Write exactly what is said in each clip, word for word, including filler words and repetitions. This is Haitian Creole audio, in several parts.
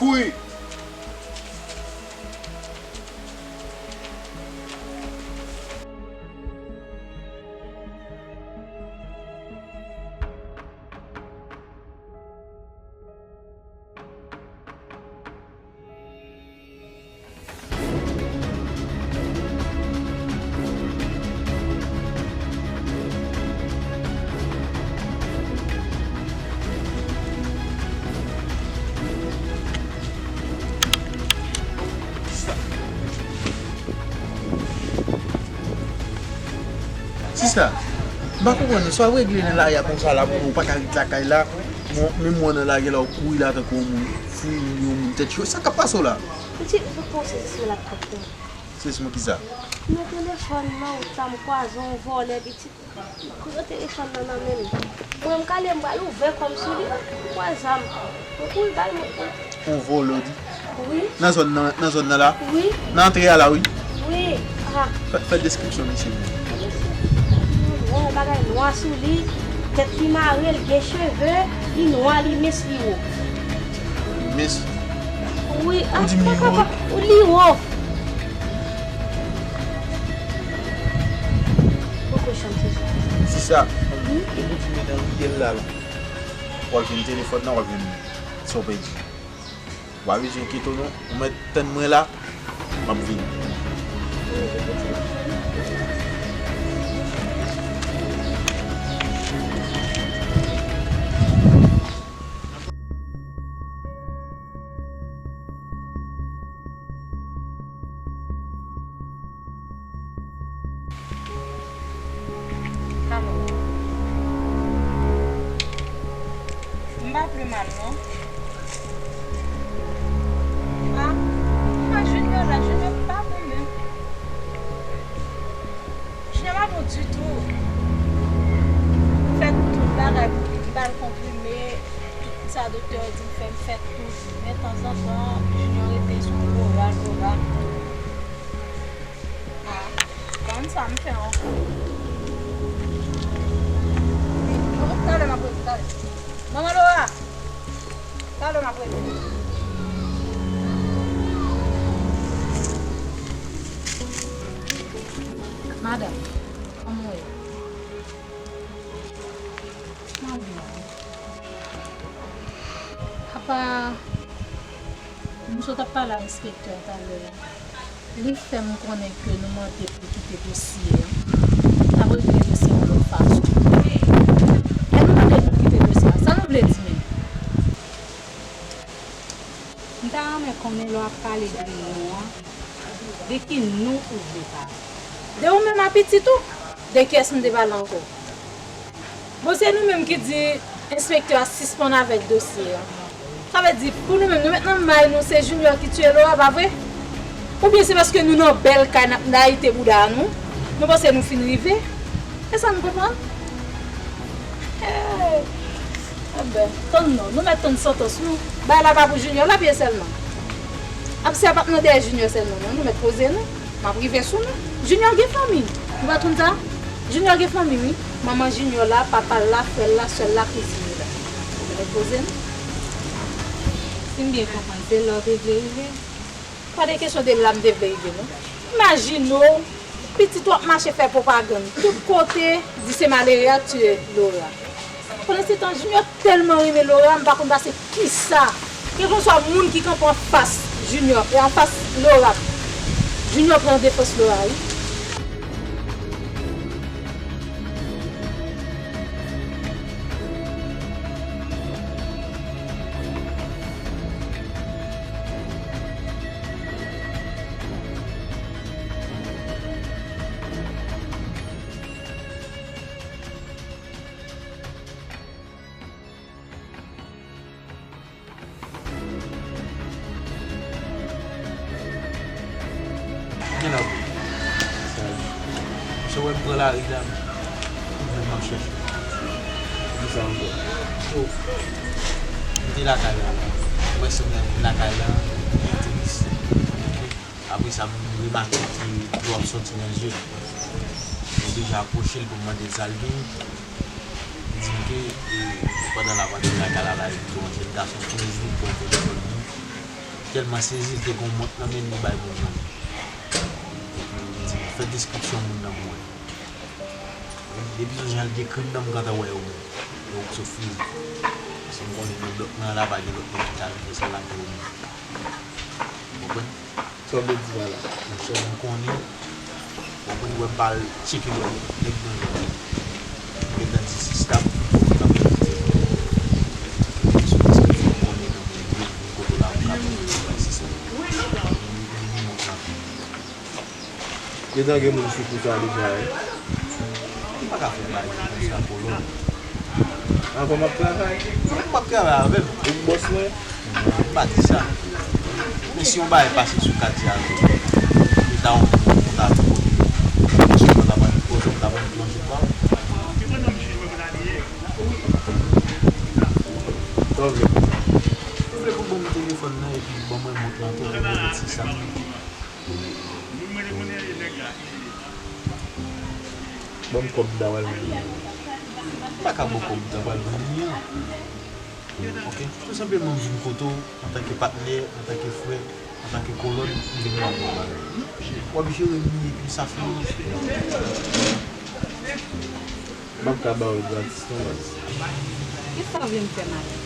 Kouri! Sista, m pa konprann ou. Sa w regle nan lari a konsa la, pou ou pa ka ret lakay la? Bon, menm mwen nan lari a la, ou kouri la tankou yon moun fou, yon moun tèt cho. Sa k ap pase w la? Pitit, ou pa konn sezisman l ap fè. Sezisman kisa? Nan telefòn nan, ou ta m kwaze yon vòlè, pitit. Pran telefòn nan nan men l. Mwen, m kale, m pral ouvè kò m sou li. M wè zam. Mwen kouri ba l, mwen. Yon vòlè, w di? Wi. Nan zòn nan, nan zòn nan la? Wi. Nan antre a la, wi. Wi. Ah. Fè, fè deskripsyon misye. Yon bagay nwa sou li, tèt li mare, l gen cheve, li nwa, li mens, li wo. Mens? Wi. Ou di m li wo? Li wo. Poko chanm se sou. Sista, wi, e kontinye nan riyèl la, la. W ap jwenn telefòn nan, w ap jwenn sa w pèdi. W pa bezwen enkyete w non. Ou mèt tann mwen la, m ap vini. Alo. M pa pi mal non. Ah, m wè Junior la, Junior pa bon menm. Junior pa bon ditou. M fè tout bagay pou li. M ba l konprime, tout sa doktè di m fè, m fè tout. Men tanzantan, Junior rete sou Laura, Laura. Ah, ban m sa m fè ankò. Talè m ap rele, talè. Manman Laura, talè m ap rele. Madanm, kòman w ye? Mwen byen. Apa, m sot ap pale a enspektè a talè a. Li fè m konnen ke nou mande pou l kite dosye a. N ap regle dosye a yon lòt fason. Lè nou mande pou l kite dosye a, sa nou vle di menm? M ta renmen konnen lè w ap pale de nou an, de ki nou ou vle pale? De ou menm a pitit ou? De kiyès m te pale ankò? Bon, se nou menm ki di enspektè a sispann avèk dosye a. Sa vle di, pou nou menm, nou met nan may nou, se Junior ki tiye Laura, pa vre? Oubyen se paske nou nan bèl kay n ap layite bouda nou, nou panse nou fin rive? E sa nou konprann? Eh, enben, tann non, nou mèt tann santans nou. Bagay la pa pou Junior la pye sèlman. Ap si a p ap nan dèyè Junior sèlman non, nou mèt poze nou. M ap rive sou nou. Junior gen fanmi. Nou pa t konn sa? Junior gen fanmi wi. Manman Junior la, papa l la, frè l la, sè l la, kouzin li la. Nou mèt poze nou. Si m byen konprann, se la w te vle rive? Pa de kesyon de la m te vle rive non. Imajine w, pitit w ap mache fè pwopagann tout kote, di se malere a k tiye Laura. Pandansetan Junior tèlman renmen Laura, m pa konn pase kisa. Kèlkanswa moun ki kanpe anfas Junior, e anfas Laura, Junior pran defans Laura wi. Gen la wi. Misye wè m pran lari la, m vin m ap chèche. Kisa ankò? Oh. M te lakay la. Mwen se mwen vin lakay la, li tris. Apre sa, m remake ke dlo ap soti nan zye l. Mwen deja apwoche l pou m mande l sa l gen. Li di m ke, e, pandan l ap antre lakay la, la, li di yon jèn gason kenz vit pran telefòn li. Tèlman sezi, l te gen yon mont nan men l, li bay moun nan. Li di, "Fè deskripsyon moun nan pou mwen." Depi sou jan l dekri m nan, m gentan wè yo menm. Yo sot fini. Paske m konnen nan blòk nan la, pa gen lòt nèg ki ka rive, se la pou yo menm. Ou konprann? Sa w vle di pa la? Monchè, m konnen. Ou konprann, wè m pa al tcheke lòt nèg nan zòn nan. M gentan di sistèm, m ap rete. Sou deskripsyon m konnen nan men yo, vin kote w la, m ka bay sistèm. Li, li, li mont nan. Gentan gen moun sou kou sa deja, wi. M pa ka fè bagay konsa, kolòn. Ankò m ap travay. M ap travay avè m. Ou k bòs mwen? M pa di sa. Men si yon bagay pase sou katye a tou, li ta yon, yon ta tou kote yo. Mwen ta pran, mwen ta pran plonje pa. Sa w vle? Ou vle pou ban m telefòn nan epi ban mwen mont lan tou pou mwen mete sistèm nan. Ban m kòb m ta pral vann li. M pa ka ba w kòb m ta pral vann li an. Ok? Tou senpleman, m vin kote w antanke patnè, antanke frè, antanke kolòn, m vin mande w yon bagay. W ap jere m li epi sa fini. M p ap ka ba w l gratis non, baz. Kisa w vle m fè, Mari?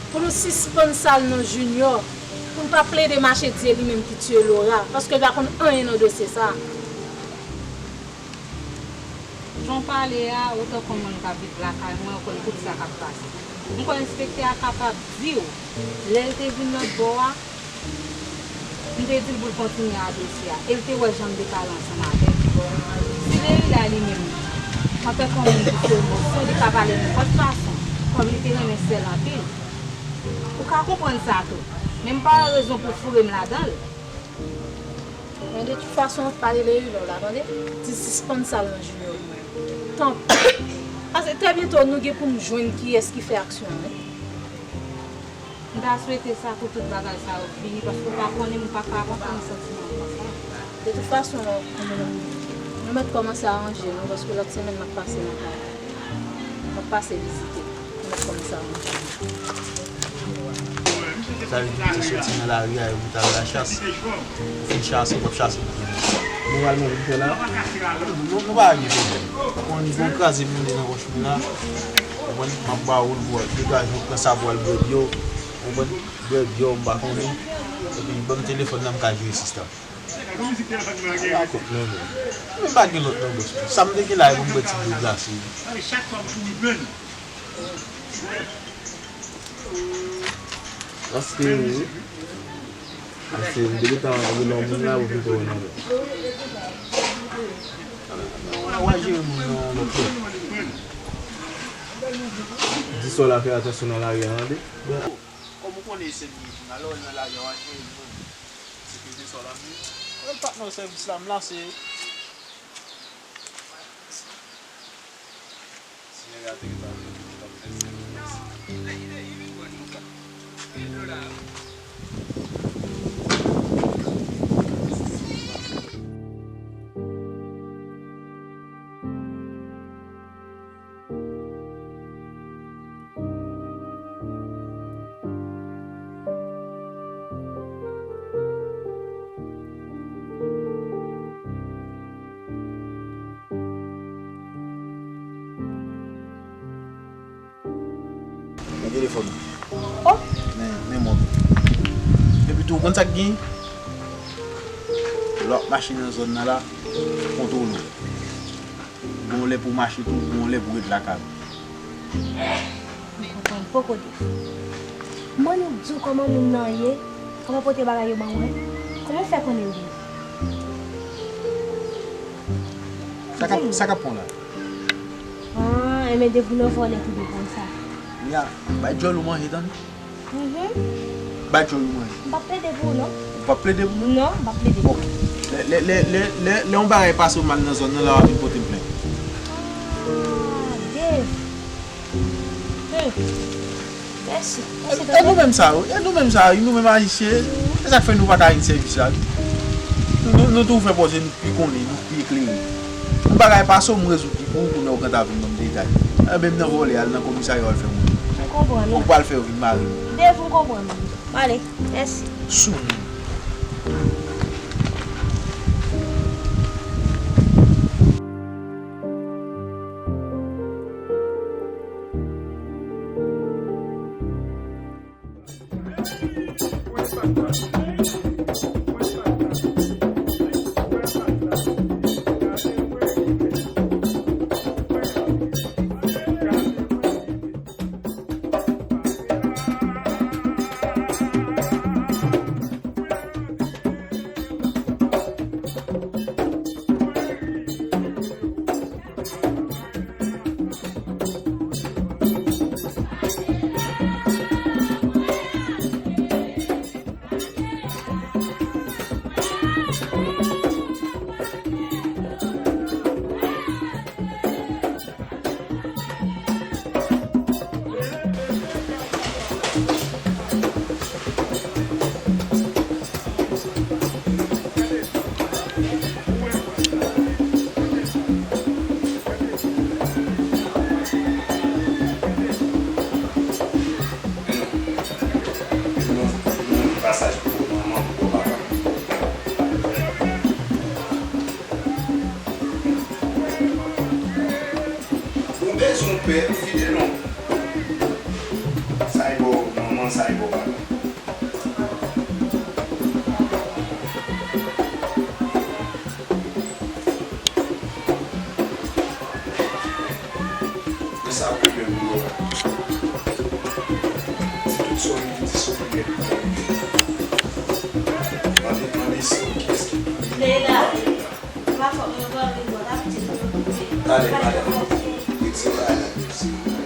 Pou nou sispann sa l nan Junior, pou n pa plede mache di e li menm ki tiye Laura, paske l pa konn anyen nan dosye sa a. Jan w pale a, ou tankou yon moun k ap viv lakay mwen, ou konn tout sa k ap pase. M kwè enspektè a kapab di w, lè l te vin lòt bò a, m te di l pou l kontinye a dosye a, e l te wè jan m te pale ansanm avè l. Si Leila li menm, antanke yon moun ki sou emosyon, li ka pale nenpòt fason, kòm li te renmen sè l anpil. Ou ka konprann sa tou, men m pa wè rezon pou foure m ladan l. Men de tout fason, w ap pale Leila w la, tande? Di sispann sa l nan Junior. Tanpri. Paske trè byento, nou gen pou n jwenn kiyès ki fè aksyon an, wi. M ta swete sa pou tout bagay sa yo fini, paske w pa konnen, m pa ka avanse nan santiman konsa. De tout fason, nou, nou mèt kòmanse aranje nou, paske lòt semèn m ap pase nan kay la. M ap pase vizite. M ap kòmanse aranje. Sa vle di, m te soti nan lari a, e m t al lachas. M fin chase, m ap chase pou fini. Nou pral manje pou fè la? Nou, nou pa gen pwoblèm. Konn bon kraze manje nan wòch mwen la. Konprann? M ap ba ou l pou w al degaje w, pran sa pou w al bwè byè w. Konprann? Bwè byè w, m pa konnen. Epi ban m telefòn nan, m ka jere sistèm. Pa kont non, men. Men pa gen lòt non, bòs. Sa m te gen la, e pou m bwè ti dlo glase. Paske, paske m te gentan rele yon moun la pou vin pran yon nonm. W a jere moun nan yon lòt lè. Di sa w la fè atansyon nan lari a, tande? Kòm ou konnen se m ki jounal, lè w nan lari a, w a jere moun. Sekirite sa w la, men. Mwen pa nan sèvis la, m la, se Senyè a te gentan vle pou l t ap fè sèvis. Men telefòn ou. Oh! Men, men mòb. Epi tou, ou konn sa k gen? Lè w ap mache nan zòn nan la, kontwole w. Gen yon lè pou w mache tou, gen yon lè pou w ret lakay ou. M konprann poko de. M annik di w kòman moun nan ye, kòman pote bagay yo ban mwen, kòman w fè konnen li? Sa k ap, sa k ap pran w la? Ah, enben depi w nan vòlè tou de konsa. Ya, bay djòl ou manje, tande. Mhm. Bay djòl ou manje. M p ap plede pou ou, non. Ou p ap plede pou mwen? Non, m p ap plede pou ou. Ok. Lè, lè, lè, lè, lè, lè yon bagay pase w mal nan zòn nan, la w ap vin pote m plent. Ah, Dave. Hmm. Mèsi. Mèsi, tonton. E nou menm sa yo, e nou menm sa yo, nou menm Ayisyen, e sa k fè nou pa ka jwenn sèvis la, wi. Nou, nou, nou toujou fè pòze nou pi konnen, nou pi eklere. Yon bagay pase w, m rezoud li pou ou, kounye a w gentan vin ban m detay. Enben, m nan vòlè, al nan komisarya, w al fè moun. Konprann, wi. Ou pral fè yo vin mare m. Dev, m konprann. M ale. Mèsi. Sou nou. Pasaj pou manman, pou papa. Ou bezwen pè, ou vide non. Sa e bò manman, sa e bò papa. Men sa pwoblèm yo a. Di tout sa w vle di sou li nèt. Mande, mande sè w kiyès ki Leila. Leila. Talè, talè. Retire bagay la, silvouplè.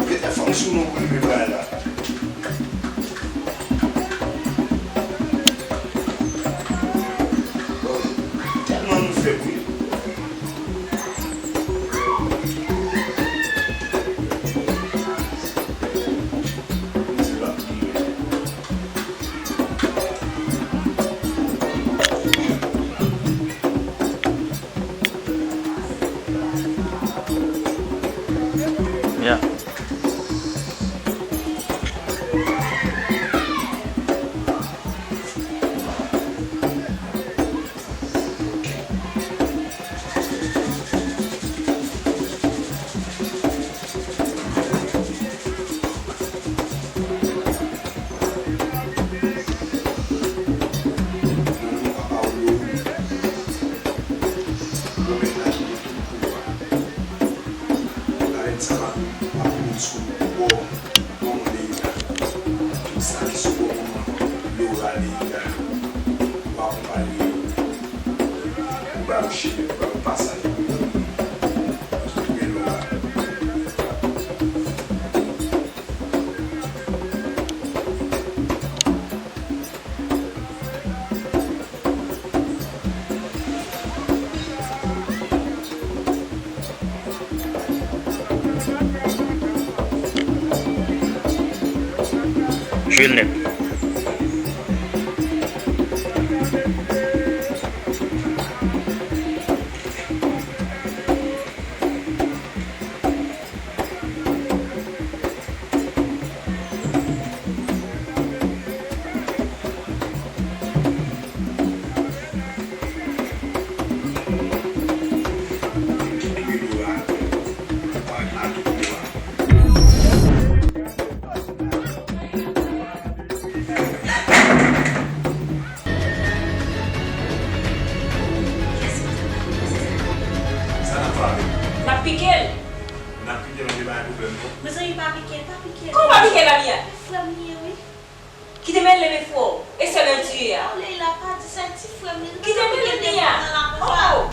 Mete fanm sou nou pou leve bagay la. Tèlman nou fèb, wi. Yeah. Tout sa ki sou bò manman Leila, Laura Leila, ou akonpaye yo, ou ba yo chemen, ou ba yo pasaj pou yo tounen Laura. Jwe l nèt. Sa n ap fè avè l? N ap pike l. N ap pike l, nou te bay pwoblèm, non? Mezanmi, pa pike l, pa pike l. Kòman pa pike l, Lamia? Frè m li ye, wi. Ki te mele men frè w e sè l an tiye a? Non, Leila, pa di sa, ti frè m li. Ki te mele men a? Oh!